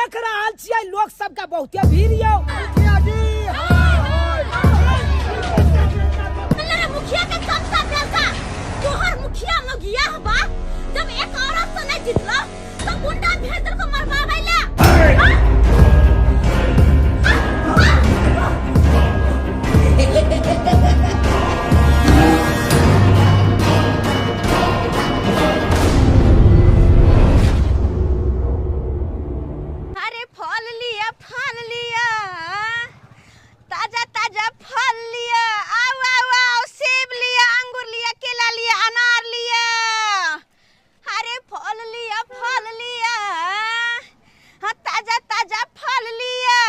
देख रहल छियै लोक सबके बहुते भीड़ यौ। मुखिया जी मुखिया के चमचा बेलता तोहर मुखिया मगिया बा, जब एक औरत से नहीं जितलो तो गुंडा भेज दल को मरवावे ले। अरे फल लिया फल लिया, ताजा ताजा फल लिया, आओ आओ आओ, सेब लिया, अंगूर लिया, केला लिया, अनार लिया, अरे फल लिया फल लिया, हाँ ताजा ताजा फल लिया,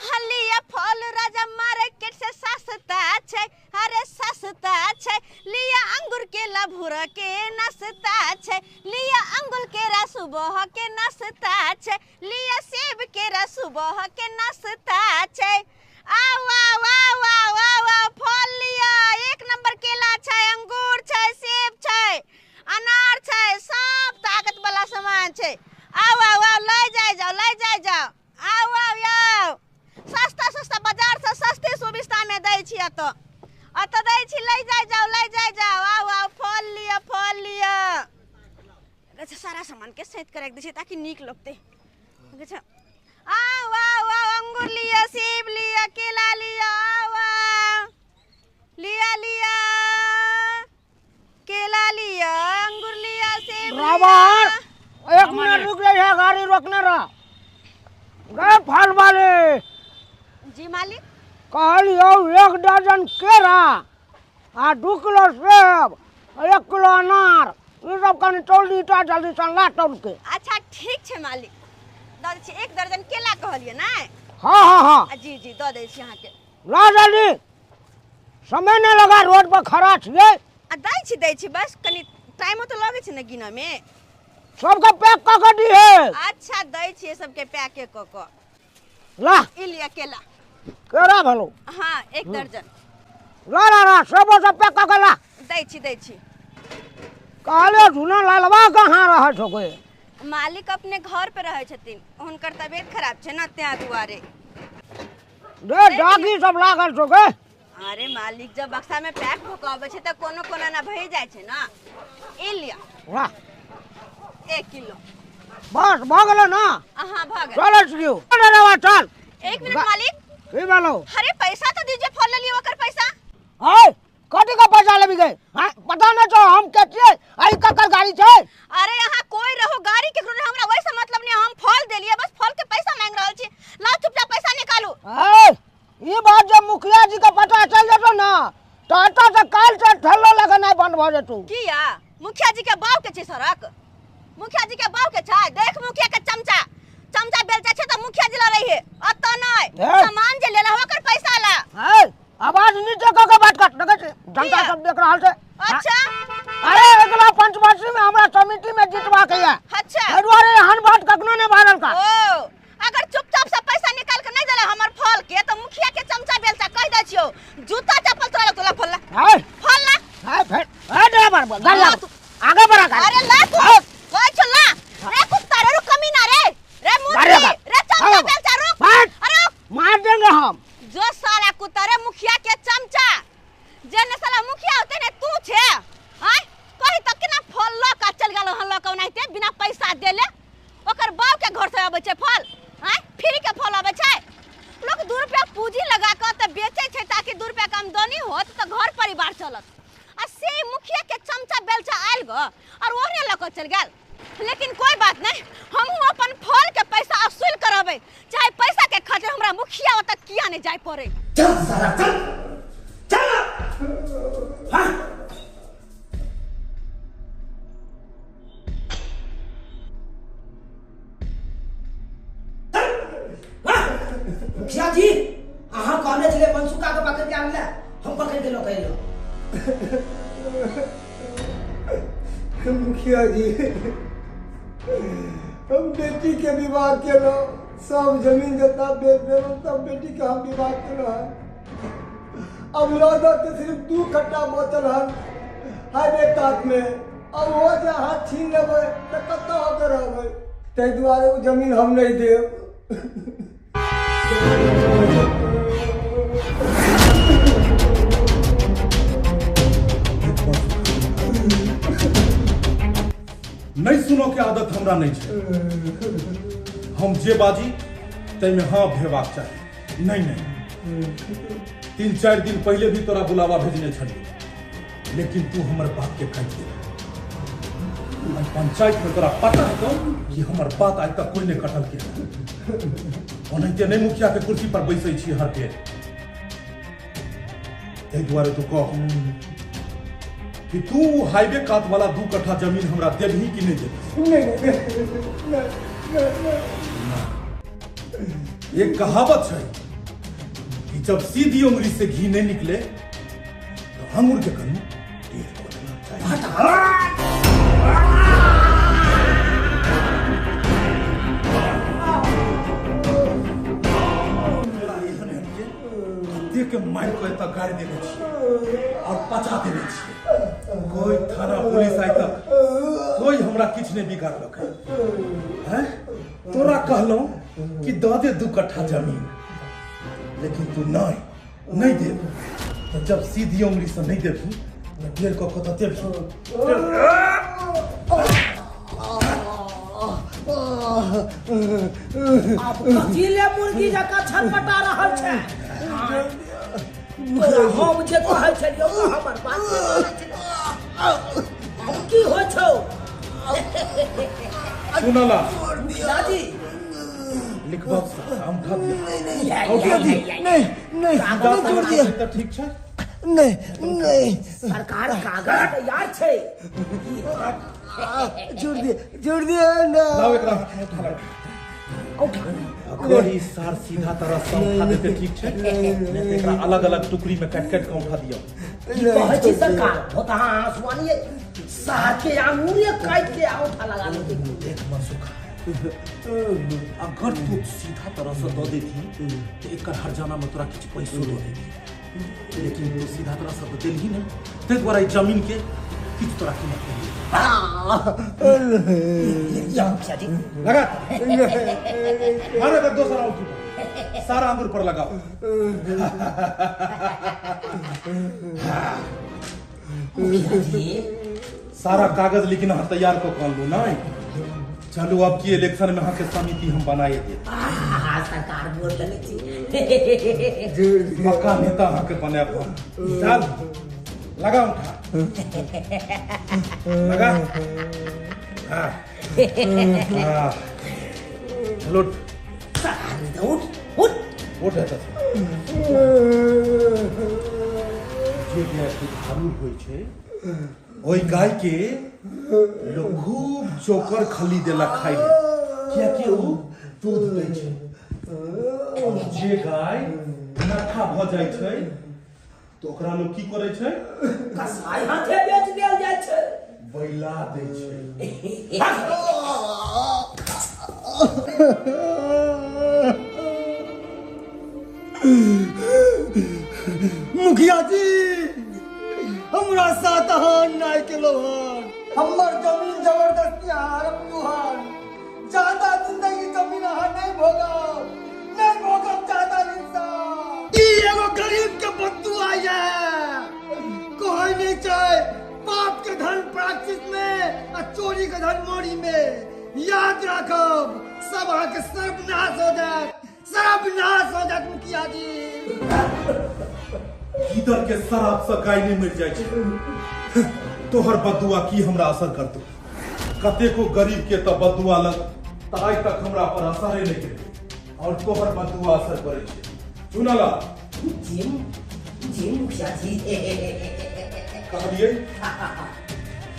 हाँ लिया फल राजा मार्केट से सस्ता छै, अरे सस्ता छै, लिया अंगूर केला भूरा के नाश्ता छै, लिया अंगूर केरा सुबह के नाश्ता छै, लिया सेब केरा सुबह के नाश्ता छै। आओ आओ आओ आओ आओ आओ फल लिया, एक नंबर केला छै, अंगूर छै, सेब छै, अनार छै, सब ताकत वाला सामान छै। आओ आओ आओ ले जाय जाओ ले जाय जाओ, आओ आओ आओ, सस्ता सस्ता बाजार से सस्ते सुविस्ता में दै छी, एतऽ एतऽ दै छी, ले जाय जाओ ले जाय जाओ, आओ आओ फल लिअ फल लिअ। अच्छा सारा सामान के सैत के राखि दै छियै ताकि नीक लगतै। अच्छा आओ आओ आओ अंगूर लिअ, सेब लिअ, केला लिअ, आओ आओ लिअ लिअ केला लिअ, अंगूर लिअ, सेब ड्राइवर लिअ। एक मिनट रुक जाइए, गाड़ी रोकने रह गए। फल वाले जी मालिक। कहलियौ 1 दर्जन केरा आ 2 किलो सेब 1 किलो अनार, ई सब कनि तौल दीता जल्दी सँ ला तौल के। अच्छा ठीक छै मालिक, दऽ दै छी। 1 दर्जन केला कहलियै ने? हाँ हाँ हाँ जी जी दऽ दै छी अहाँके। ला जल्दी, समय नहि लगा, रोड पर खड़ा छियै। आ दै छी बस कनि टाइमो तऽ लगै छै ने गिनऽमे। सबके पैक कऽ के दिहे। अच्छा दै छियै सबके पैके कऽ कऽ। ला ई लिअ केला। केरा भेलौ? हाँ 1 दर्जन। ला ला ला सेबो सब पैक कऽ के ला। दै छी दै छी। कहलियौ झूना लालवा कहाँ रहै छौ गे? मालिक अपने घर पे रहै छथिन, हुनकर तबियत खराब छै ने तें दुआरे। रे डाकी सब लागल छौ गे? अरे मालिक जब बक्सा में पैक भऽ कऽ अबै छै तऽ कोनो कोनो ना भहि जाइ छै ने। ई लिअ। वाह 1 किलो। बस भऽ गेलो ना? हाँ भऽ गेल। चलै छियौ। चल 1 मिनट मालिक। की भेलौ? अरे पैसा तो दीजिए, फल ले लियो ओकर पैसा। हाय कथी के पैसा लेबी गे? हाँ पता नहीं छौ हम के छियै, आई ककर गाड़ी छै? अरे यहाँ कोई रहो गाड़ी केकरो रहो, हमरा वैसे मतलब नहीं, हम फल देलिए बस फल के पैसा मांग रहल छी। लाओ चुपचाप पैसा निकालू। ए ई बात जब मुखिया जी के पता चल जेतो ना तो एतऽ से काल्हि से ठेलो लगेनाइ बंद भऽ जेतौ। किया? मुखिया जी के बाप के छै सड़क? मुखिया जी के बाप के छै? देख मुखिया के चमचा चमचा बेलचा छै तऽ मुखिया जी लड़ै है, अतऽ नहि। सामान जे लेला ओकर पैसा ला। ए आवाज नीचे कऽ के बात कर, देखै छी जनता सब देख रहल छै। अच्छा अरे अगला पंचवार्षिक में हमरा समिति में जीतवा के ये। अच्छा एहि दुआरे एहन बात कखनो नहि बाजल कर। ओ अगर चुपचाप से पैसा निकाल के नहीं देला हमर फल के तो मुखिया के चमचा बेलचा कह दै छियौ जूता चप्पल तोरा तोला फल ला। हाय फल ला। हाय फेर ए ड्राइवर गाड़ी ला आगे बढ़ा गाड़ी। अरे ला तू कह छौ ला रे कुत्ता रे, रुक कमीना रे, रे मुर्गी रे चमचा बेलचा रुक। अरे मार देंगे हम जो साला कुत्ता रे मुखिया के चमचा, जे ने साला मुखिया होते ने तू छे। आय कहि तक केना फल ल का चल गेल हन ल के ओनाहिते बिना पैसा देले, ओकर बाप के घर से आबै छै फल। आय फ्री के फल आबै छै? लोग 2 रुपया पूंजी लगा के त बेचै छै ताकि 2 रुपया के आमदनी होत त घर परिवार चलत। आ से मुखिया के चमचा बेलचा आयल ग और ओहने ल के चल गेल। लेकिन कोई बात नहीं, हमहूँ अपन फल के पैसा वसूल करबै, चाहे पैसा के खातिर हमरा मुखिया ओतऽ किया नहीं जाय पड़े। चल साला चल चल। हाँ मुखिया जी अहाँ कहने छलियै मनसुखा के पकड़ के आनले, हम पकड़ के लऽ के एलहुँ। मुखिया जी हम बेटी के विवाह केलहुँ, सब जमीन जता बेच देलहुँ, सब बेटी के हम विवाह केलहुँ हन। अब लौदा के सिर्फ 2 कट्टा बचल हन हाईवे कात में, अब वो जे अहाँ छीन लेबै तऽ कतऽ होके रहबै? ताहि दुआरे ओ जमीन हम नहीं देब। नहीं सुनो के आदत हमरा नहीं छै। हम जे बाजी तैमे हाँ भेबाक चाही। नहीं नहीं, 3-4 दिन पहले भी तोरा बुलावा भेजने छलियै, लेकिन तू हमर बात के काटि देलह। पंचायत में तोरा पता हेतौ कि हमर बात आइ तक कोई नहीं कटल के। ओनाहिते नहीं मुखिया के कुर्सी पर बैसै छी हर बेर। ताहि दुआरे तू कह कि तू हाईवे कात वाला 2 कट्ठा जमीन हमरा देबही कि नहीं देबही? नहीं नहीं। एक कहावत है कि जब सीधी उंगली से घी नहीं निकले तो अंगूर के कन्नू ढेर को देना चाहिए। के मार के एतऽ गाड़ि देने छियै और पचा देने छियै। कोई थाना पुलिस आइ तक कोई हमरा किछु नहीं बिगाड़लक है। तोरा कहलहुँ कि दऽ दे 2 कट्ठा जमीन, लेकिन तू नहीं नहीं देब। तो जब सीधी उंगली से नहीं देबही तो ढेर कऽ कऽ तऽ देबही। आब कथी ले मुर्गी जकाँ छटपटा रहल छै? हम जे कहै छलियौ हमर बात नहि मानै छलै। आब की होइ छौ? सुनला दादी लिखबाक अंगूठा दिया। नहीं नहीं नहीं छोड़ दिया तऽ ठीक छै। नहीं नहीं सरकार कागज तैयार छै। छोड़ दिया छोड़ दिया ना। लाओ एकरा अंगूठा लगा। अगर ई सार सीधा तरह से उठा देते ठीक छै, नहीं तऽ एकरा अलग अलग टुकड़ी में काटि काटि कऽ उठा दियौ। की कहै छी सरकार? भोतहा आंसुआनी सार के आंगुरे काटि के अंगूठा लगा लेते। देख मनसुखा, अगर तू सीधा तरह से दऽ देती तो एकर हरजाना में तोरा किछु पैसो दऽ देती, लेकिन तू सीधा तरह से तऽ देलही नहीं, ताहि दुआरे ई जमीन के किछु तोरा कीमत नहीं। लगा मारे तक दोसर अंगूठी पर, सारा अंगूर पर लगाओ। सारा कागज लेकिन अहाँ तैयार कऽ कऽ आनलहुँ नहीं? चलू अब की इलेक्शन में अहाँ के समिति हम बनाए दे। सरकार बोल देने छी। पक्का नेता अहाँ के बनायब हम। चल लगा उठा लगा। हाँ हाँ चलो उठ उठ उठ। जे गाय दुधारू होइ छै ओहि गाय के लोग खूब चोकर खली देलक खाइ ले, कियाकि ओ दूध दै छै। जे गाय नठा भऽ जाइ छै तो ओकरा लोग की करै छै? कसाई हाथे बेच देल जाइ छै, बैला दै छै। मुखिया जी हमरा साथ अहाँ अन्याय केलहुँ हन। हमर जमीन जबरदस्ती अहाँ हड़पलहुँ हन। ज्यादा जिंदगी जमीन अहाँ नहीं भोगब, नहीं भोगब ज्यादा दिन सँ। ई एगो गरीब के बददुआ है, कहै नहीं छै पाप के धन प्रायश्चित में आ चोरी के धन मोरी में। याद राखब सब अहाँ के सर्वनाश हो जायत, सर्वनाश हो जायत मुखिया जी। गीदड़ के शराब से गाय नहीं मरि जाइ छै, तोहर बदुआ की हमरा असर करतौ? कतेको गरीब के तऽ बदुआ लग तऽ आइ तक हमरा पर असरे नहीं केलकै, और तोहर बदुआ असर करै छै। चुनला जी जी मुखिया जी कहलियै।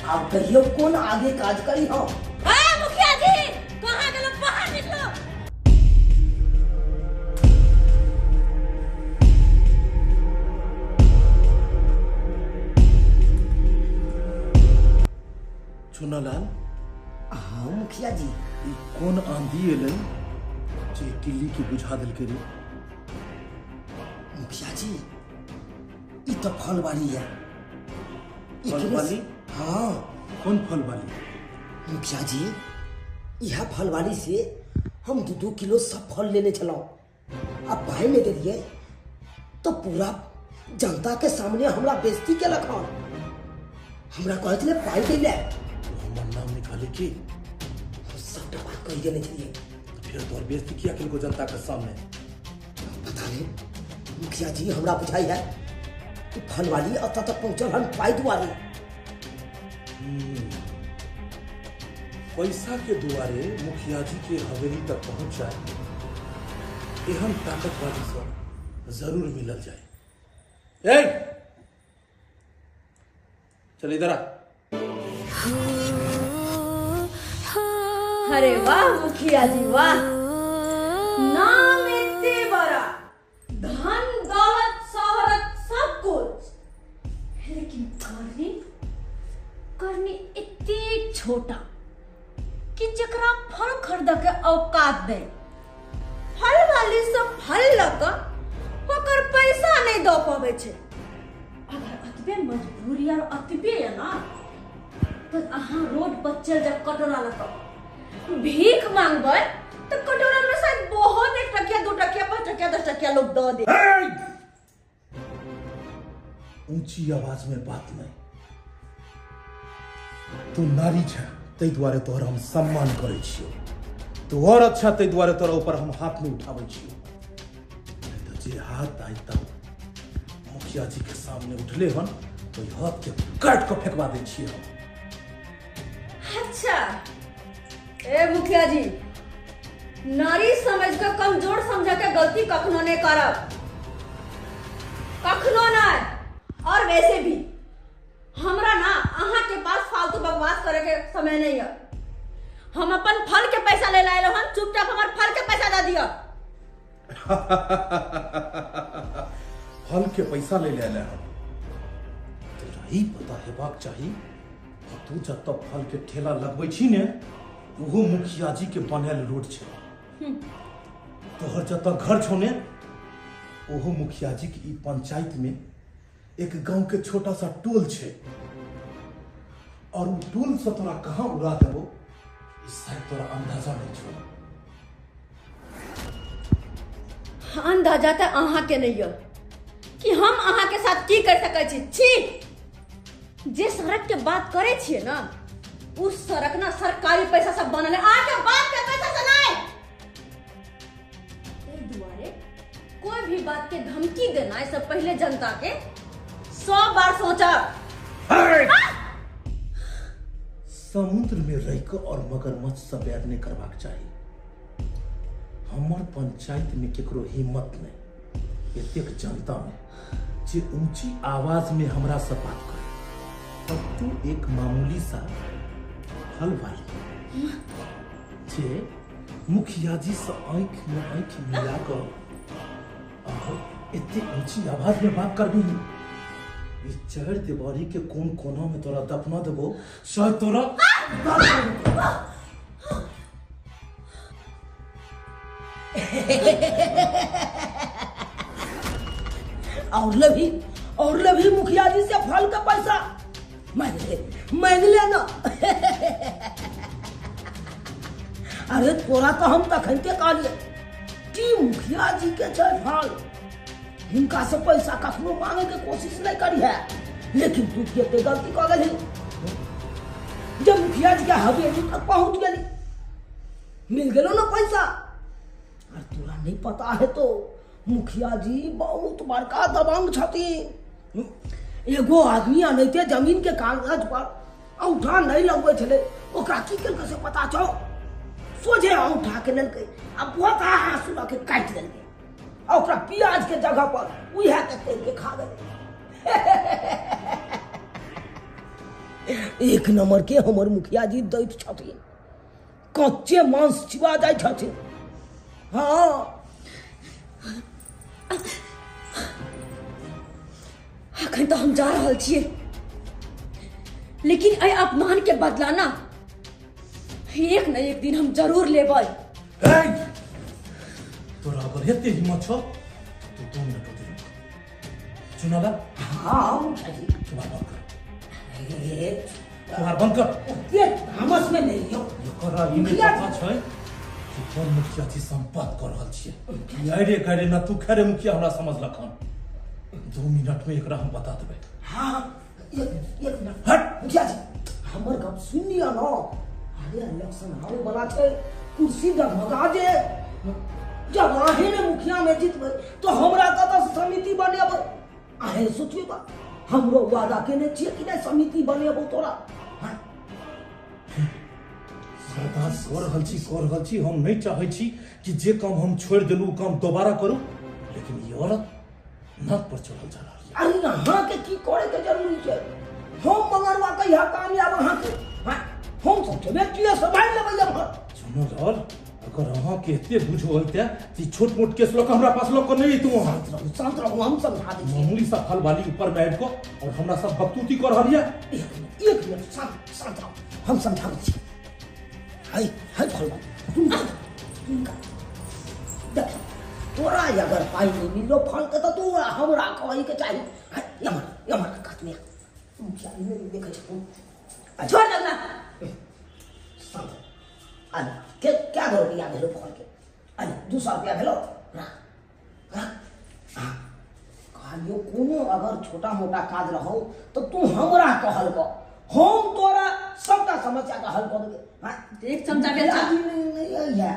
आब कहियो कोन आगे काज करी हम? मुखिया जी कहाँ गेलो? बाहर निकलो। चुनालाल। हाँ मुखिया जी। ई कोन आंधी एलै जे किल्ली के बुझा देलकै रे? मुखिया जी ई तो फल वाली है। फल वाली? हाँ। कौन फल वाली? मुखिया जी इएह फलवाली से हम 2-2 किलो सब फल लेने छलहुँ आ पाइ नहि देलियै तो पूरा जनता के सामने हमरा बेइज्जती केलक हन। हमरा कहै छलै पाइ दै लए। हमर नाम निकाले की? हम सबटा बात कहि देने छलियै। फिर तोहर बेइज्जती किया केलको जनता के सामने? पता नहीं मुखिया जी, हमरा बुझाइ है कि फलवाली एतऽ तक पहुँचल हन पाइ दुआरे। पैसा के दुआरे मुखिया जी के हवेली तक पहुंच जाए, एहन ताकतवाली सब जरूर मिलल जाए। ए चल इधर आ। अरे वाह मुखिया जी वाह, नाम इतने बड़ा, धन दौलत शोहरत सब कुछ, लेकिन करनी करनी इतनी छोटा कि जकरा फल खरीद के औकात दे। फल वाली सब फल लक ओकर पैसा नहीं दऽ पाबै छै। अगर अतबे मजबूरी और अतबे है ना तो अहाँ रोड पर चल जाए कटोरा लक भीख मांगबै तो कटोरा में शायद बहुत 1 टकिया 2 टकिया 5 टकिया 10 टकिया लोग दऽ दे। ऊंची आवाज में बात नहीं, तू नारी छे तै दुआरे तोहर हम सम्मान करै छियो, तू और अच्छा तै दुआरे तोरा ऊपर हम हाथ नहीं उठाबै छियो। तो जे हाथ आइ तक मुखिया जी के सामने उठले हन तो हाथ के काट के फेंकवा दै छियै हम। अच्छा ए मुखिया जी, नारी समझ के कमजोर समझ के गलती कखनो नहीं करब, कखनो नहीं। और वैसे भी हमरा ना अहाँ के पास फालतू बकवास करे के समय नहीं है। हम अपन फल के पैसा ले लाए हन, चुपचाप हमार फल के पैसा दे दिया। फल के पैसा ले ले हम, तोरा ई पता हेबाक चाही तू जतऽ फल के ठेला लगबै छी ने ओहो मुखिया जी के बनायल रोड छै। तोहर जतऽ घर छौ ने ओहो मुखिया जी के ई पंचायत में एक गांव के छोटा सा टोल छै, और उ टोल से तोरा कहाँ उड़ा देबो शायद तोरा अंदाजा नहीं छौ। अंदाजा तो अहाँ के नहीं है कि हम अहाँ के साथ की कर सकै छी। छी जे सड़क के बात करे छियै ना उस सड़क ना सरकारी पैसा सब बनल है, अहाँ के बाप के पैसा से नहीं। एहि दुआरे कोई भी बात के धमकी देना से पहले जनता के 100 बार सोचा। समुद्र में रह के और मगरमच्छ से बैर नहीं करबाक चाही। हमर पंचायत में केकरो हिम्मत नहीं एतेक जनता में जे ऊंची आवाज में हमरा से बात करे। और तू एक मामूली सा फल वाली जे मुखिया जी से आंख में आंख मिला कर और एते ऊंची आवाज में बात करबी, चार दीवारी के कोन कोना में तोरा दफना देबो शायद तोरा। और लभी मुखिया जी से फल का पैसा मांग ले ना। अरे तोरा तो हम तखनते कहलिए कि मुखिया जी के छै फल, हिनका से पैसा कखनो मांगे के कोशिश नहीं करी है, लेकिन तू कते गलती कऽ गेलही जब मुखिया जी के हवेली तक पहुंच गेली, मिल गेलो ना पैसा। और तोरा नहीं पता है तो मुखिया जी बहुत बड़का दबंग छथिन। एगो आदमी अनैते जमीन के कागज पर औंठा नहीं लगबै छलै, ओकरा की केलकै से पता छौ? सोझे औंठा के लेलकै आ बहुत हाँसू लऽ के काटि देलकै आ ओकरा प्याज के जगह पर उएह के तोड़ि के खा गेलै। एक नंबर के हमर मुखिया जी दैत छथिन, कच्चे मांस चिबा जाइ छथिन। हाँ अखन तो हम जा रहल छियै, लेकिन एहि अपमान के बदला ना एक न एक दिन हम जरूर लेबै। तोरा अगर एते हिम्मत छौ तो 2 मिनट ओतै रुक। चुनाला? हाँ मुखिया जी। तुम्हारा बात कर। केवाड़ बंद कर। ओते तामस में नहीं यौ। एकरा ई नहि पता छै कि कोन मुखिया जी से हम बात कऽ रहल छियै। ई आइरे गाइरे न तू खेरे मुखिया हमरा समझलक हन। 2 मिनट में एकरा हम बता देबै। हाँ एक एक मिनट। हट। मुखिया जी हमर गप सुनि लिअ न। अरे इलेक्शन आबै वाला छै, कुर्सी डगमगा जे। जब अहें ने मुखिया में जीतबै तो हमरा कतऽ से समिति बनेबै? अहें सोचियो बा, हमरो वादा केने छियै कि नहि समिति बनेबो तोरा? हाँ? बर्दाश्त कऽ रहल छी, कऽ रहल छी। हम नहि चाहै छी कि जे काम हम छोड़ि देलहुँ ओ काम दोबारा करू, लेकिन ई औरत नाक पर चढ़ल जा रहल यऽ। अरे अहाँके की करे के जरूरी छै? हम मंगरवा कहिया कामयाब अहाँके? हाँ? हम सब छेबे किए सम्हारि लेबै एम्हर। सुनू लाल, अगर अहाँके एते बुझो होइते तऽ ई छोट मोट केस लऽ कऽ हमरा पास लऽ कऽ नहि अइतहुँ अहाँ। शांत रहू, शांत रहू, हम समझा दै छी। मामूली सा फल वाली ऊपर में आबि कऽ और हमरा सब बकतूती कऽ रहल यऽ। एक मिनट, एक मिनट, शांत शांत रहू, हम समझाबै छी। हाय हाय फलवा, तुम देख, तोरा अगर पाइ नहि मिललो फल के तऽ तू हमरा कहै के चाही। हाय एम्हर एम्हर कात में मुखिया जी नहि देखै छथुन। छोड़ दे ना। शांत रह। अरे के क्या गो रुपया भेलो फल के? अरे 200 रुपया भेलो। राख राख। हाँ कहलियो कोनो अगर छोटा मोटा काज रहो तो तू हमरा कहल कऽ, हम तोरा सबटा समस्या के हल कऽ देबै। हाँ? एक चमचा बेलचा। मुखिया जी नहीं, नहीं है।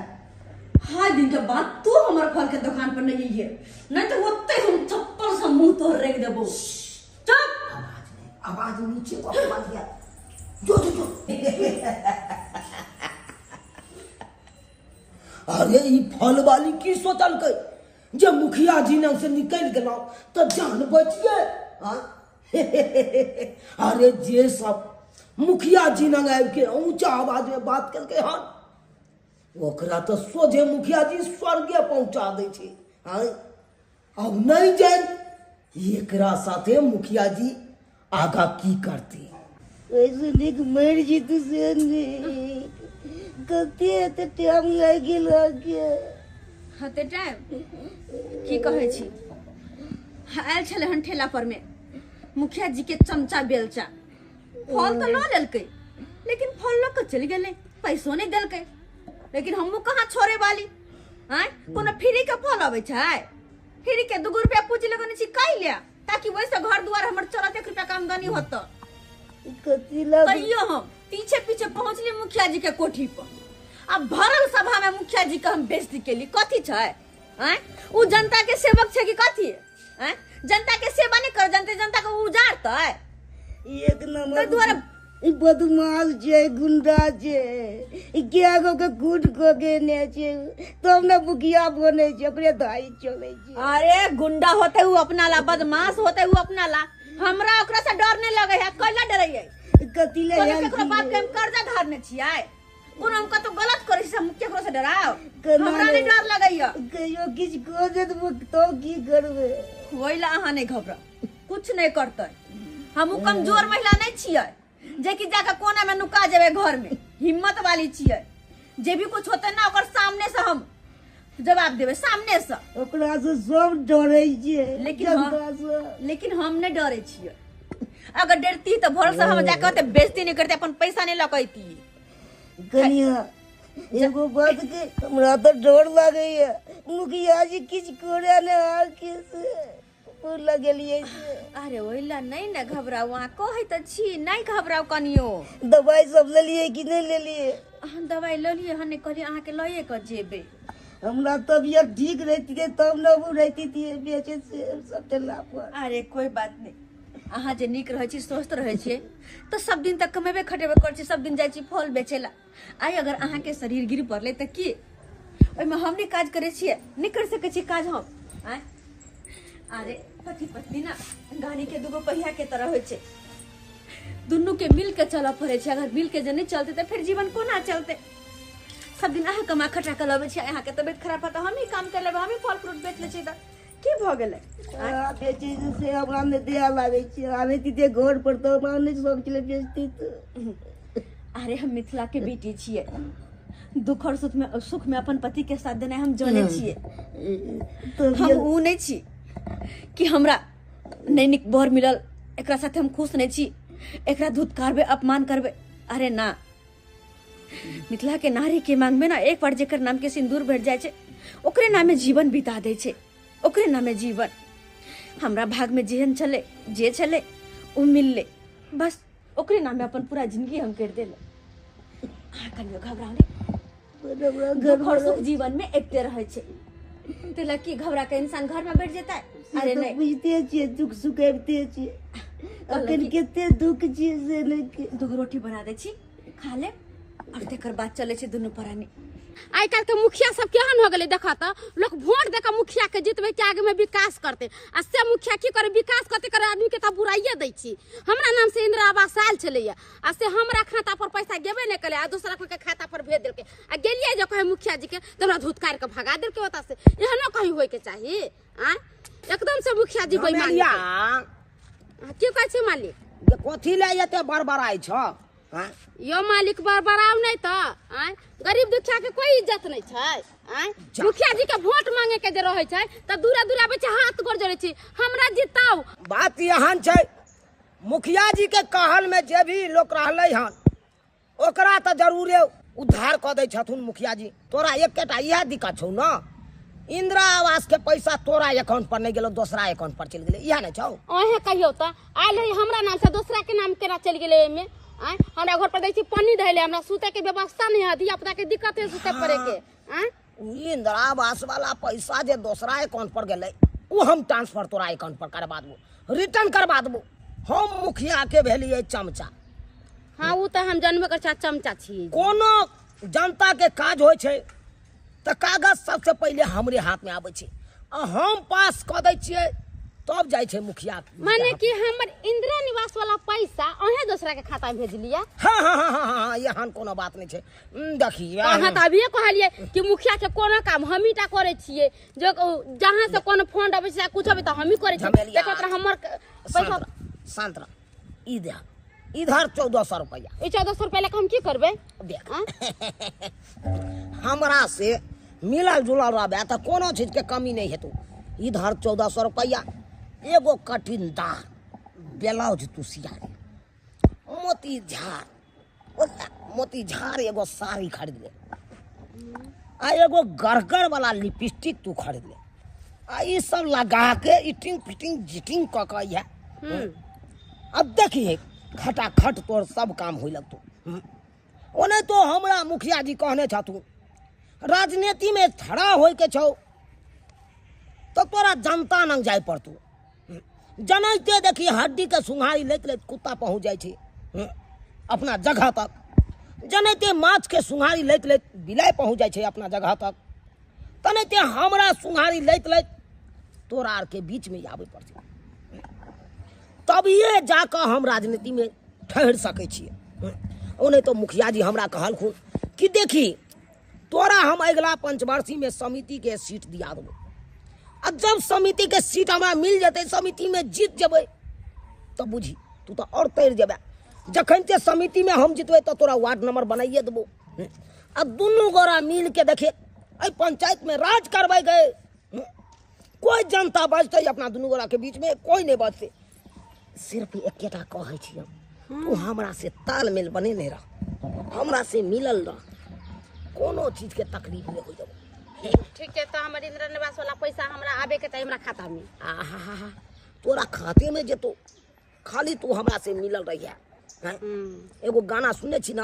हाय दिन के बाद तू हमर फल के दुकान पर नहीं है, नहीं तो ओते हम चप्पल से मुंह तोड़ रेंग देबो। चुप। आवाज नहीं, आवाज नीचे को आवाज है। जो जो जो। अरे ई फल वाली की सोचलकै जे मुखिया जी ने से निकल गेलौ तो जान बच गए। हाँ? अरे जे सब मुखिया जी नंग आबि के ऊंचा आवाज में बात केलकै हन, ओकरा तो सोझे मुखिया जी स्वर्गे पहुंचा दै छै। हाँ? अब नहीं जान एकरा साथे मुखिया जी आगा की करती। ऐसे नीक मरि जेतै से नीक। कते एते टाइम लागि गेल अहाँके? हते टाइम की कहै छी? आयल छलै हन ठेला पर में मुखिया जी के चमचा बेलचा, फल तऽ लऽ लेलकै लेकिन फल लऽ कऽ चलि गेलै, पैसो नहि देलकै। लेकिन हमहूँ कहाँ छोड़े वाली? आँय, कोनो फ्री के फल अबै छै? फ्री के 2 रुपया पूँजी लगेने छी कै ले, ताकि ओहिसँ घर दुआर हमर चलत, 1 रुपया के आमदनी होत। कथी लग तैयो हम पीछे पीछे पहुँचली मुखिया जी के कोठी पर, आ भरल सभा में मुखिया जी के हम बेइज्जती केली। कथी छै? आँय, उ जनता के सेवक छै कि कथी? आँय, जनता के सेवा नहि कर, जनता जनता के उजाड़तै। एक नंबर ताहि दुआरे ई बदमाश छै, गुंडा छै, ई कै गो के कूट कऽ केने छै तब ने मुखिया बनै छै, ओकरे दाई चलै छै। अरे गुंडा होते उ अपना ला, बदमाश होते उ अपना ला, हमरा ओकरा से डर नहीं लगे है। कैला डरैयै? कथी ले कोनो आयल केकरो छियै? बाप के हम कर्जा धारने छियै? कोनो हम कतौ गलत करै छी से हम केकरो से डराउ? केना हमरा नहीं नहि? डर लगैया। कहियो किछु कऽ देत तब की करबै? ओहि ला अहाँ नहीं घबराउ, कुछ नहीं करतै। हमहूँ कमजोर महिला नहीं छियै जे कि जाके कोना में नुका जेबै घर में, हिम्मत वाली छियै। जे भी कुछ होतै ना ओकर सामने से हम जवाब देबै, सामने से। ओकरा से सब डरै छै लेकिन जनता से। लेकिन हम नहीं डरै छियै। अगर डरती तऽ भरल सभा में जाके ओते बेइज्जती नहीं करती, अपन पैसा नहीं लकैती। कनिया एगो बात के हमरा तऽ डर लागैया, मुखिया जी किछु करे ने आके से लगेलियै से। अरे ओहि ला नहीं ने घबराउ, अहाँ कहै तऽ छी नहीं घबराउ कनियो। दवाई सब लेलियै कि नहि लेलियै? अहाँ दवाई लऽ लियै हन? नहि कहलियै अहाँके लए कऽ जेबै। हमरा तबियत ठीक रहितियै तब ने हम रहितियै बेचे से सब ठेला पर। अरे कोई बात नहीं, अहाँ जे नीक रहै छी, स्वस्थ रहै छियै तऽ सब दिन तक कमेबे खटेबे करै छी, सब दिन जाइ छी फल बेचै ला। आइ अगर अहाँके शरीर गिर पड़लै तऽ की ओहिमे हम नहि काज करै छियै? नहि करि सकै छी काज हम? आँय, अरे पति पत्नी ना गाड़ी के दूगो पहिया के तरह होइ छै, दुनू के मिल के चलऽ पड़ै छै। अगर मिल के जे नहि चलतै तऽ फेर जीवन कोना चलतै? सब दिन अहाँ कमा खटा कऽ लबै छी, अहाँके तबियत खराब होत तऽ हमही काम कर लेबै, हमही फल फ्रूट बेच लै छी तऽ की भऽ गेलै? आ बेचै छै से हमरा नहि दया लागै छै, आनैतियै घर पर तऽ हमरा नहि शौक छलै बेचती तऽ। अरे हम मिथिला के बेटी छियै, दुख और सुख में अपन पति के साथ देनाइ हम जानै छियै। हम उ नहि छी कि हमरा नहि नीक बर मिलल एकरा साथे हम खुश नहि छी। एकरा धुतकारबै, अपमान करबै। अरे ना, मिथिला के नारी के मांग में ना एक बार जेकर नाम के सिंदूर भेट जाइ छै ओकरे नामे जीवन बिता दै छै, ओकरे नामे जीवन। हमरा भाग में जेहन छलै जे छलै ओ मिललै, बस ओकरे नामे अपन पूरा जिंदगी हम करि देलै। अहाँ कनियो घबराउ नहि, दुख और सुख जीवन में अबिते रहै छै, ते लए की घबरा के इंसान घर में बैठ जेतै? अरे नहि, बुझते छियै दुख सुख अबिते छै, अखन कते दुख छियै से नहि। दूगो रोटी बना दै छी, खा लेब और तकर बाद चलै छै दुनू प्राणी। आइ काल्हि के मुखिया सब केहन हो गेलै देखऽ तऽ, लोक वोट दऽ कऽ मुखिया के जितबै कि आगे में विकास करतै, आ से मुखिया की करे विकास करतै करे आदमी के तऽ बुराइये दै छी। हमरा नाम से इंदिरा आवास आयल छलैया आ से हमरा खाता पर पैसा गेबे नहि केलै आ दोसरा कोई के खाता पर भेज देलकै, आ गेलियै जे कहै मुखिया जी के तऽ हमरा धुतकारि कऽ भगा देलकै ओतऽ से। एहनो कहीं होय के चाही? आँय, एकदम से मुखिया जी बेईमान। की कहै छी मालिक? जे कथी लए एते बड़बड़ाइ छ? यो मालिक बड़बड़ाउ नहि तऽ, आँय, गरीब दुखिया के कोई इज्जत नहि छै। आँय, मुखिया जी के वोट मांगे के जे रहै छै तऽ दूरा दूरा आबै छै, हाथ गोड़ जोड़ै छै हमरा जिताउ। बात एहन छै, मुखिया जी के कहल में जे भी लोक रहलै हन ओकरा तऽ जरूरे उद्धार कऽ दै छथुन मुखिया जी। तोरा एकेटा इएह दिक्कत छौ ने, इंदिरा आवास के पैसा तोरा अकाउंट पर नहीं गेलो, दोसरा अकाउंट पर चलि गेलै, इएह ने छौ? अहें कहियौ तऽ आयल है हमरा नाम से दोसरा के नाम केना चलि गेलै एहिमे? आँय, हमरा घर पर दै छी पानी धैले, हमरा सुतै के व्यवस्था नहीं है, धिया पुता के दिक्कत है सुतै पड़े के। आँय, इंदिरा आवास वाला पैसा जे दोसरा अकाउंट पर गेलै ओ हम ट्रांसफर तोरा अकाउंट पर करबा देबो, रिटर्न करबा देबो। हम मुखिया के भेलियै चमचा। हाँ, ओ तऽ हम जानबे करै छी चमचा छियै। कोनो जनता के काज होइ छै तऽ कागज सबसे पहिले हमरे हाथ में आबै छै आ हम पास कऽ दै छियै तब जाइ छै मुखिया। माने कि हमर इंदिरा निवास वाला पैसा अहें दोसरा के खाता में भेजलियै? हाँ हाँ हाँ हाँ हाँ, एहन कोनो बात नहीं छै। देखिए अहाँ तऽ अभिये कहलियै कि मुखिया के कोनो काम हमही टा करै छियै, जो जहाँ से कोनो फंड अबै छै कुछ अबै तऽ हमही करै छियै। देखो तऽ हमर पैसा। शांत रह, ई देख इधर 1400 रुपया। ई 1400 रुपया लए हम की करबै? देख हमरा से मिलल जुलल रहबै तऽ कोनो चीज के कमी नहीं हेतौ। इधर 1400 रुपया, एगो कठिनदार ब्लाउज तू सिया ले, मोती झार मोती झार एगो साड़ी खरीद ले, आ एगो गरगर वाला लिपस्टिक तू खरीद ले, आ ई सब लगा के इटिंग फिटिंग जिटिंग कऽ के इएह अब देखिए खटाखट तोर सब काम होइ लगतौ। ओने तो हमरा मुखिया जी कहने छथुन राजनीति में खड़ा होय के छौ तो तोरा जनता नंग जाय पड़तौ। जनैते देखी हड्डी के सुंघारी लैत लैत कुत्ता पहुँच जाइ छै अपना जगह तक, जनैते माछ के सुंघारी लैत लैत बिलाइ पहुँच जाइ छै अपना जगह तक, तनैते हमरा सुंघारी लैत लैत तोरा आर के बीच में आबै पड़तै, तभिए जाकऽ हम राजनीति में ठहरि सकै छियै। ओने तो मुखिया जी हमरा कहलखुन कि देखी तोरा हम अगिला पंचवर्षी में समिति के सीट दिया देबो, आ जब समिति के सीट हमरा मिल जेतै, समिति में जीत जेबै तऽ बुझी तू तऽ और तैर जेबै। जखन ते समिति में हम जितबै तऽ तोरा वार्ड नंबर बनाइए देबो, आ दुनू गोरा मिल के देखे एहि पंचायत में राज करबै गए, कोई जनता बजतै अपना दुनू गोरा के बीच में कोई नहीं बजतै। सिर्फ एकेटा कहै छी हम, तू हमरा से तालमेल बनेने रह, हमरा से मिलल रह, कोनो चीज के तकलीफ नहीं हो जाबो। ठीक छै, तऽ हमर इंदिरा निवास वाला पैसा हमरा आबे के चाही हमरा खाता में। आहा, तोरा खाते में जेतो, खाली तू हमरा से मिलल रहिया। एगो गाना सुनने छी ना,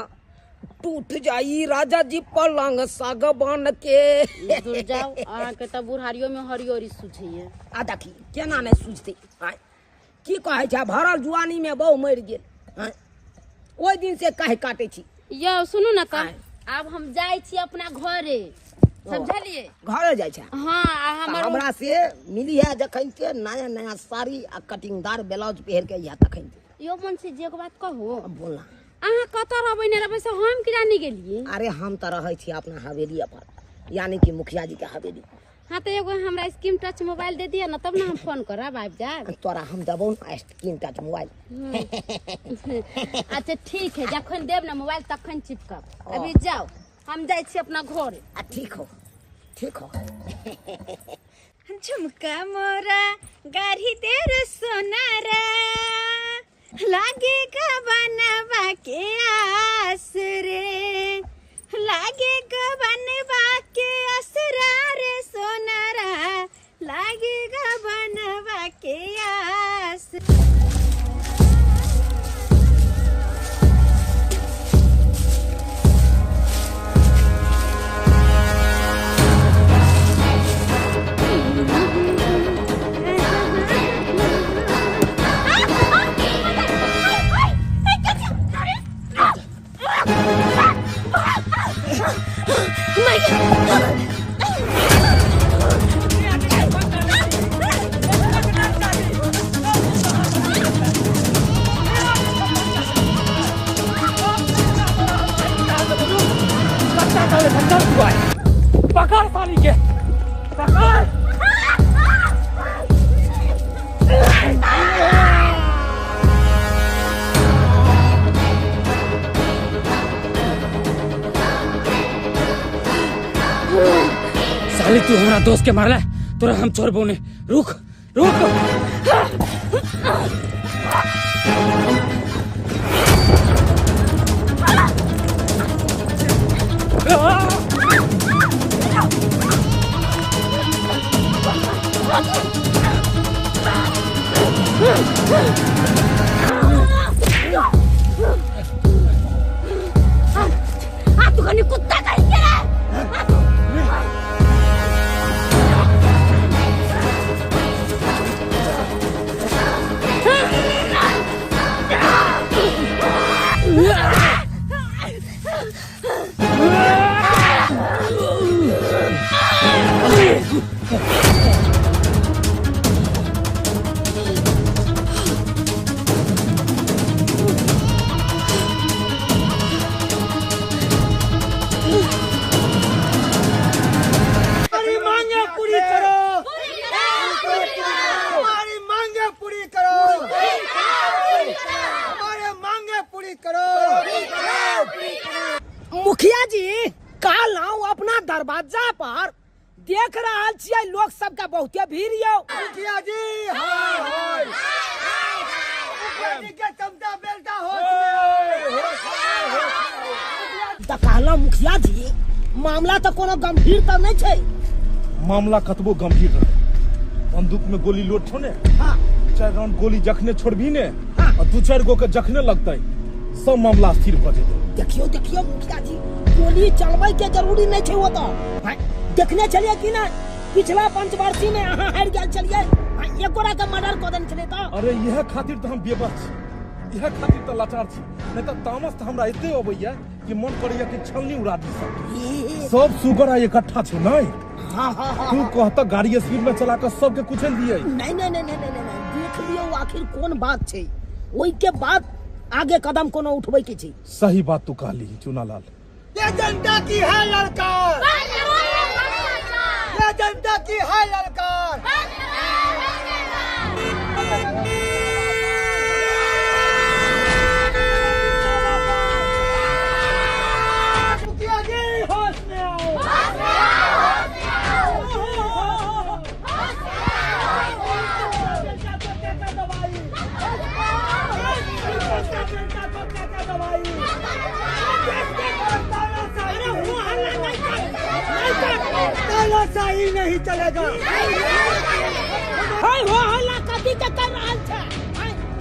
टूट जाई राजा जी पलंग सागवान के। दूर जाओ, अहाँ के तऽ बुढ़ारियो में हरियरी सुझैये। आ देखी केना नहीं सुझतै? आँय, की कहै छै, भरल जुआनी में बहु मरि गेल, ओहि दिन से काहे काटै छी। यौ सुनू ने तऽ आब हम जाइ छी अपना घरे, समझलिए? घरे जाइ छै? हाँ, हमरा से मिली है जखन के नया नया साड़ी आ कटिंगदार ब्लाउज पहिर के इहा तखन। यो मन से जे बात कहू। बोलना। अहाँ कतऽ रहबै ने रहबै से हम किरा नहीं गेलिए? अरे हम तऽ रहै छी अपना हवेली पर, यानी कि मुखिया जी के हवेली। हाँ तो एगो हमरा स्क्रीन टच मोबाइल दे दिया ना तब ना हम फोन करब, आबि जायब। तोरा हम देबौ ना स्क्रीन टच मोबाइल। अच्छा ठीक है, जखन देब ना मोबाइल तखन चिपकब। अभी जाओ, हम जाइ छी अपना घर। आ ठीक हो, ठीक हो। झुमका मोरा गाड़ी तेरे सोनारा, लागे गबनवा के आस रे, लागे गबनवा के असरा रे सोनरा, लागे गबनवा के आस। पकड़ साली के, पकड़। साली तू हमारा दोस्त के मारला, तोरा हम छोड़बो नहीं। रुक रुक। आ तू कनी कुत्ता कहीं के रे। हमारी मांगे पूरी करो, हमारी मांगे पूरी करो, हमारे मांगे पूरी करो। मुखिया जी काल आऊं अपना दरवाजा पर देख रहा छियै लोग सबका बहुते भीड़ यो। मुखिया जी हाय हाय, मुखिया जी के चमचा बेलता हो। त कहला मुखिया जी मामला तो कोनो गंभीर त नहीं छै। मामला कतबो गंभीर रहे, बंदूक में गोली लोड छो ने, हाँ। 4 राउंड गोली जखने छोड़बी ने, हाँ। और 2-4 गो के जखने लगतै सब मामला स्थिर भ जेतै। देखियो देखियो मुखिया जी गोली चलबै के जरूरी नहीं छै। वो तो देखने चलिए कि ना पिछला पंचवर्षीय में अहाँ हारि गेल चलिए, एक गोरा के मर्डर कऽ देने छलै। तो अरे यह खातिर तो हम बेबस छी, यह खातिर तो लाचार छी, नहीं तो तामस तो हमरा एते अबैया कि मन करैया कि छलनी उड़ा दी सब। सब सुगर आ इकट्ठा छै नहीं। हाँ हाँ हाँ, तू कहता गाड़ी स्पीड में चला कर सबके कुचल दिए। नहीं नहीं नहीं नहीं नहीं, नहीं देख लियो आखिर कौन बात छै, ओई के बाद आगे कदम कोनो उठबै के छै। सही बात तू कहली चुनालाल। ये जनता की है ललकार, ये जनता की है ललकार। मुखिया जी होश में आओ, तानाशाही नहीं चलेगा। हाय हो हल्ला कथी के कर रहल छै?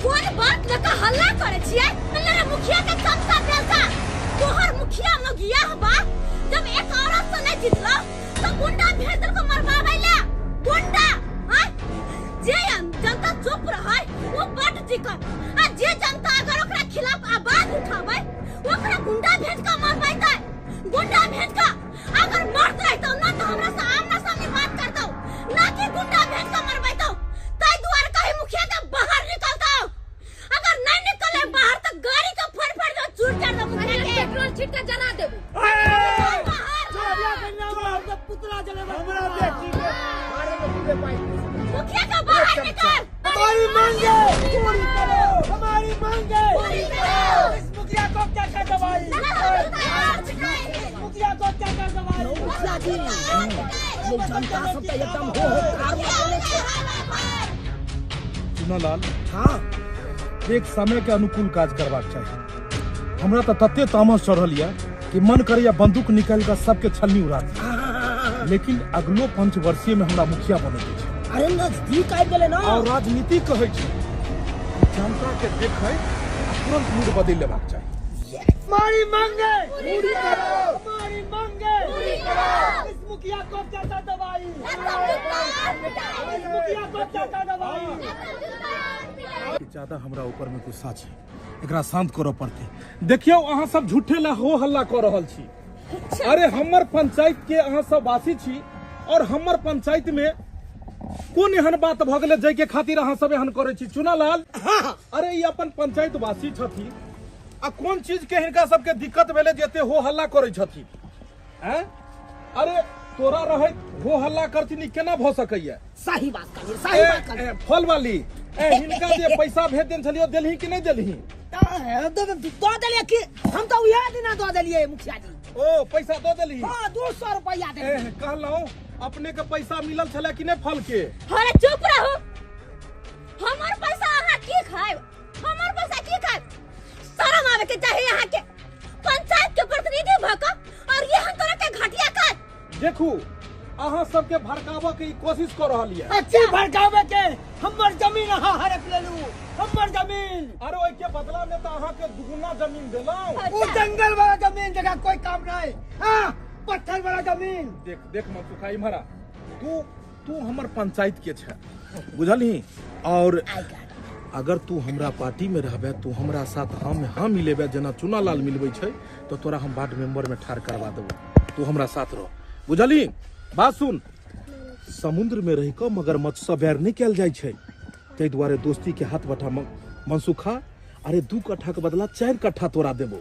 कोन बात लका हल्ला करे छियै? मेरा मुखिया के चमचा बेलता तोहर मुखिया मगिया बा, जब एक औरत से नहीं जितलो तो गुंडा भेज दल को मरवाबै ला गुंडा। हां जे जनता चुप रहै वो बड चिकन, आ जे जनता अगर ओकरा खिलाफ आवाज उठाबै ओकरा गुंडा भेज के मरबै त गुंडा भेज के अगर मरत रहतौ ना तो हमरा से आमना सामने बात करतौ, ना कि गुंडा भेज के मरबै तौ। तै दुआरे कही मुखिया के बाहर निकलतौ, अगर नहीं निकले बाहर तो गाड़ी के फड़ फड़ दो चूर चार दो मुखिया के, पेट्रोल छिट के जला देबो। पुतला जलेबो हमरा बेटी के बारे में पूरे पाई। मुखिया के बाहर निकल, हमारी मांगे पूरी करो, हमारी मांगे पूरी करो। इस मुखिया को क्या क्या दवाई, मुखिया को क्या क्या दवाई। मुखिया जी ये जनता सब त एकदम हो हो कार में बोले छै। चुनालाल, हाँ एक समय के अनुकूल काज करबाक चाही। हमरा तो तते तामस चढ़ल यऽ कि मन करैया बंदूक निकालि कऽ सबके छलनी उड़ा दी, लेकिन अगलो पंचवर्षीय में हमरा मुखिया बनै के छै। अरे नजदीक आबि गेलै ना। और राजनीति कहै छै जनता के देखै तुरंत मूड बदलि लेबाक चाही। मारी मांगे पूरी करो, मारी मांगे पूरी करो, इस मुखिया को चाचा दवाई, इस मुखिया को चाचा दवाई। ज्यादा हमरा ऊपर में गुस्सा छै, एकरा शांत करऽ पड़तै। देखियौ अहाँ सब झूठे ला हो हल्ला कऽ रहल छी। अरे हमर पंचायत के अहाँ सब वासी छी और हमर पंचायत में कोन एहन बात भऽ गेलै जाहि के खातिर अहाँ सब एहन करै छी? चुनालाल, अरे ई अपन पंचायत वासी छथिन आ कोन चीज के हिनका सबके दिक्कत भेलै जे एते हो हल्ला करै छथिन? हैं? अरे तोरा रहैत हो हल्ला करथिन ई केना भऽ सकैया? सही बात कहलियै, सही बात कहलियै। फल वाली, ए हिनका जे पैसा भेज देने छलियै देलही कि नहि देलही? दऽ देलियै कि हम तऽ उएह दिना दऽ देलियै मुखिया जी। ओ पैसा दऽ देलही? हाँ, 200 रुपया देलियै। कहलहुँ अपने के पैसा मिलल छलै कि नहि फल के? अरे चुप रहू, हमर पैसा अहाँ की खायब? हमर पैसा की खायब? शरम आवे के चाही अहाँ के, पंचायत के प्रतिनिधि भऽ कऽ और ये हम तोरा के घटिया काज। देखू अहाँ सबके भड़काबऽ के कोशिश कऽ रहल यऽ। अच्छी भड़कावे के, हमर जमीन अहाँ हड़प लेलू, हमर जमीन। अरे ओहि के बदला में तऽ अहाँ के दुगुना जमीन देलहुँ। ओ जंगल वाला जमीन जगह कोई काम नहीं, हाँ पत्थर वाला जमीन। देख देख मनसुखा इम्हरा, तू तू हमर पंचायत के छै बुझलही, और अगर तू हमरा पार्टी में रहबे, तू हमरा साथ हम हाँ मिलेबे जेना चुनालाल मिलबै छै, तो तोरा हम वार्ड मेंबर में ठाढ़ करवा देबो, तू हमरा साथ रह बुझलही। बात सुन, समुद्र में रहि कऽ मगरमच्छ सँ बैर नहि कयल जाइ छै, ताहि दुआरे दोस्ती के हाथ बटा मनसुखा। अरे 2 कट्ठा के बदला 4 कट्ठा तोरा देबो,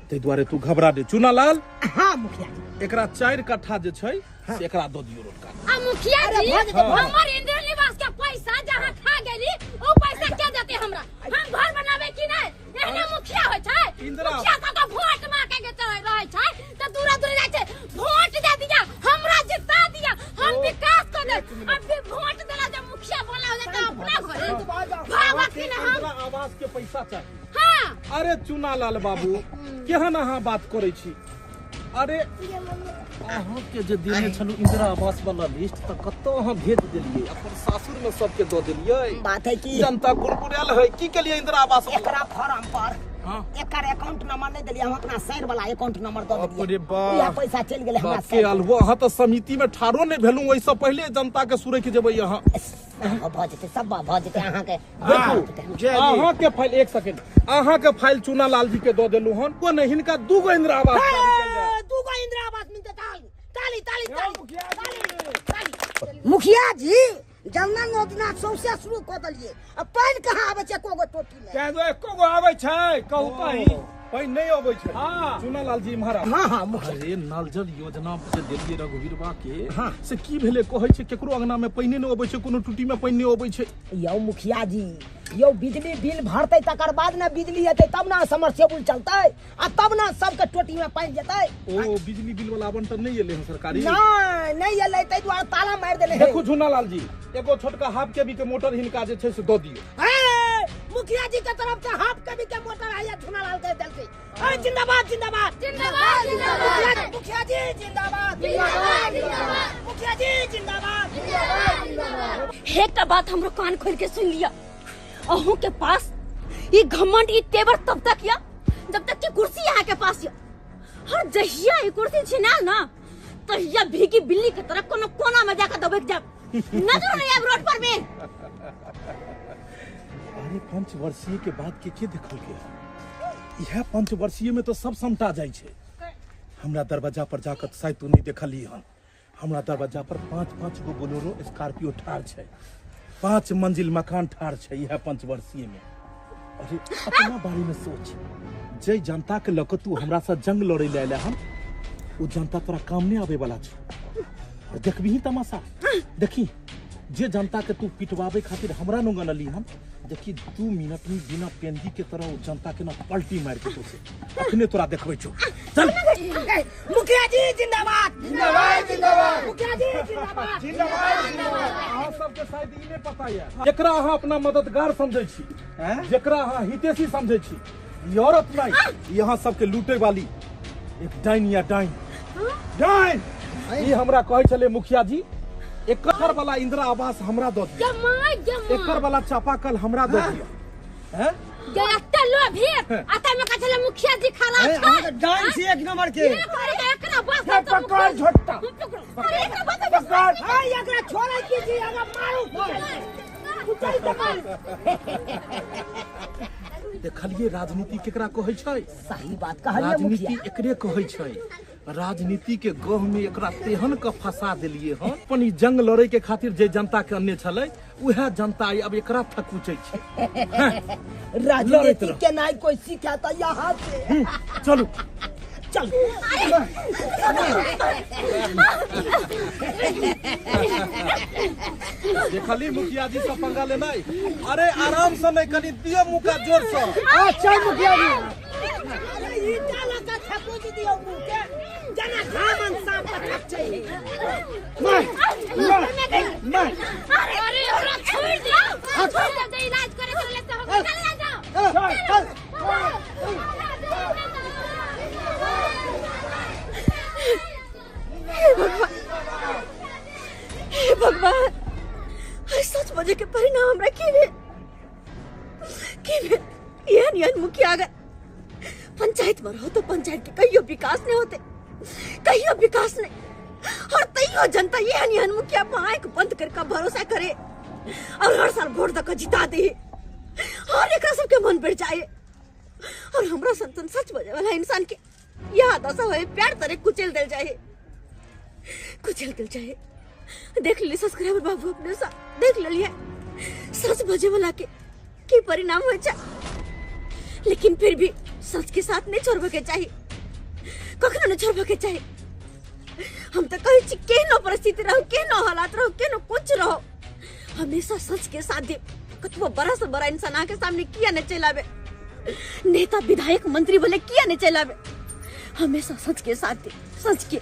ताहि दुआरे तू घबरा दे। चुनालाल, हाँ मुखिया जी, एकरा 4 कट्ठा जे छै से एकरा दऽ दियौ रोडका। आ मुखिया जी, हमर इंदिरा निवास के पैसा जहाँ खा गेली ओ पैसा के देते हमरा? हम घर बनावे कि नहीं? एहने मुखिया होय छै? मुखिया सब के वोट मांगे के रहै छै त दूरा दूर जाइ छै, वोट दे दिया हमरा, जिता दिया, हम विकास कर दे। अब भी वोट देला जे मुखिया बना हो जाता अपना घर भागो कि ना हम आवास के पैसा चाही। हां अरे चुनालाल बाबू केहन अहाँ बात करै छी? अरे अहाँ के जे देने छलहुँ इंदिरा आवास वाला लिस्ट तऽ कतऽ अहाँ भेज देलियै? अपन सासुर में सबके दऽ देलियै। बात है कि जनता कुरकुरायल है, की केलियै इंदिरा आवास? एकरा फॉर्म पर एकर अकाउंट नंबर नहीं देलियै, हम अपना सर वाला अकाउंट नंबर दऽ देलियै। अरे बाप, इएह पैसा चलि गेलै हमरा के अलहुआ। अहाँ तऽ समिति में ठाढ़ो नहि भेलहुँ, ओहिसँ पहिले जनता के सुरकि जेबै अहाँ। भऽ जेतै सब भऽ जेतै अहाँके। देखू अहाँ के फाइल, 1 सेकेंड, अहाँ के फाइल चुनालाल जी के दऽ देलहुँ हन, कोन हिनका 2 गो इंदिरा आवास, 2 गो इंदिरा आवास मिलतै। ताली ताली ताली ताली। मुखिया जी जलना योजना सौंसे शुरू कऽ देलियै, आ पानि कहाँ आबै छै एको गो टोटी में? कह दो एको गो आबै छै, कहू कहीं पानि नहि अबै छै। चुनालाल जी महाराज, हाँ हाँ मुखिया। अरे नल जल योजना जे देलियै रघुवीरबा के, से की भेलै? कहै छै केकरो अंगना में पानि नहि अबै छै, कोनो टूटी में पानि नहि अबै छै। यौ मुखिया जी, यौ बिजली बिल भरतै तकर बाद ने बिजली एतै, तब ने समरसेबुल चलतै आ तब ने सबके टोटी में पानि जेतै। ओ बिजली बिल वाला आवंटन नहि एलै हन सरकारी? नहि नहि एलै, ताहि दुआरे ताला मारि देले। देखू चुनालाल जी, एगो छोटका हाफ केवी के मोटर हिनका जे छै से दऽ दियौ। मुखिया जी के तरफ से हाफ केवी के मोटर आया चुनालाल के देलकै। अरे जिंदाबाद जिंदाबाद जिंदाबाद जिंदाबाद मुखिया जी जिंदाबाद जिंदाबाद जिंदाबाद मुखिया जी जिंदाबाद जिंदाबाद जिंदाबाद। एकटा बात हमरो कान खोल के सुन लिया, अहूँ के पास ये घमंड ये तेवर तब तक या जब तक कि कुर्सी यहाँ के पास या, और जहिया ये कुर्सी छिनाल ना तहिया भीगी बिल्ली के तरह कोनो कोना में जाकर दबक जाब, नजर नहीं आब रोड पर में। अरे पंचवर्षीय के बाद के देखल गया? यह पंचवर्षीय में तो सब समटा जाइ छै। हमरा दरवाजा पर जाकर शायद तू नहीं देखली हन, हमरा दरवाजा पर 5-5 गो बोलेरो स्कॉर्पियो ठाढ़ छै, 5 मंजिल मकान ठाढ़ छै यह पंचवर्षीय में। अरे अपना बारे में सोच, जे जनता के लऽ कऽ तू हमरा से जंग लड़ै लए एले हन, ओ जनता तोरा काम नहि आबै वाला छै। और देखबही तमाशा, देखी जे जनता के तू पिटवावे खातिर हमरा नु गनली हम, देखी 2 मिनट में बिना पेंदी के तरह उ जनता के ना पलटी मार के तोसे अखने तोरा देखबै छौ। चल मुखिया जी जिंदाबाद जिंदाबाद जिंदाबाद, मुखिया जी जिंदाबाद जिंदाबाद जिंदाबाद। अहाँ सबके शायद ई नहीं पता है, जेकरा अहाँ अपना मददगार समझै छी, जेकरा अहाँ हितेशी समझै छी, ई औरत नहीं, यहाँ सबके लूटे वाली एक डाइन या डाइन डाइन। ई हमरा कहै छलै मुखिया जी एकर वाला इंदिरा आवास हमरा दऽ दिअ, एकर वाला चापाकल हमरा दऽ दिअ। हैं मुखिया जी खराब छै, डाइन छी एक नंबर के। एकरा बस पकड़ झोटा पकड़, हां एकरा छोड़ै की जी, अगर मारू कुचल दबाई। देखलिए राजनीति केकरा कहै छै? सही बात कहलिए मुखिया, राजनीति एकरे कहै छै। राजनीति के गह में एकरा तेहन के फंसा देलिए हन। अपन ई जंग लड़े के खातिर जे जनता के अन्य छलै उहे जनता अब एकरा थकुचै छै। राजनीति के नहीं कोई सीखा तो यहाँ से। चलू चल देखली मुखिया जी से पंगा लेना। अरे आराम से नहीं, कनी दियो मुका जोर से। अच्छा मुखिया जी अरे ई डाला का थकुच दियो मुंह के, जना घामन सांप का थक छै। मार मार मार, अरे ओकरा छोड़ दे, छोड़ दे, जे इलाज करे चले से हो चल ना जाओ। चल चल। हे भगवान, हे भगवान, सच बजे के परिणाम हमरा की भेल, की भेल? एहन एहन मुखिया अगर पंचायत में रहो तो पंचायत के कहियो विकास नहीं होते, कहियो विकास नहीं। और तैयो जनता एहन एहन मुखिया पर आंख बंद करके भरोसा करे और हर साल वोट दऽ के जिता दे और एकरा सबके मन बढ़ जाए। और हमरा संतन सच बजे वाला इंसान के यह दशा होए, प्यार तरे कुचल दिल जाए, कुचल दिल जाए। देख ली सब्सक्राइबर बाबू अपने साथ देख लिये सच बजे वाला के की परिणाम हो जाए, लेकिन फिर भी सच के साथ नहीं छोड़बे के चाहिए, कखनो नहीं छोड़बे के चाहिए। हम तो कहे छी केहनो परिस्थिति रहो, केहनो हालात रहो, केहनो कुछ रहो, हमेशा सच के साथ दे। कतबो बड़ा से बड़ा इंसान आके सामने किया नहीं चलावे, नेता विधायक मंत्री बोले किया नहीं चलावे, हमेशा सच के साथ दे, सच के।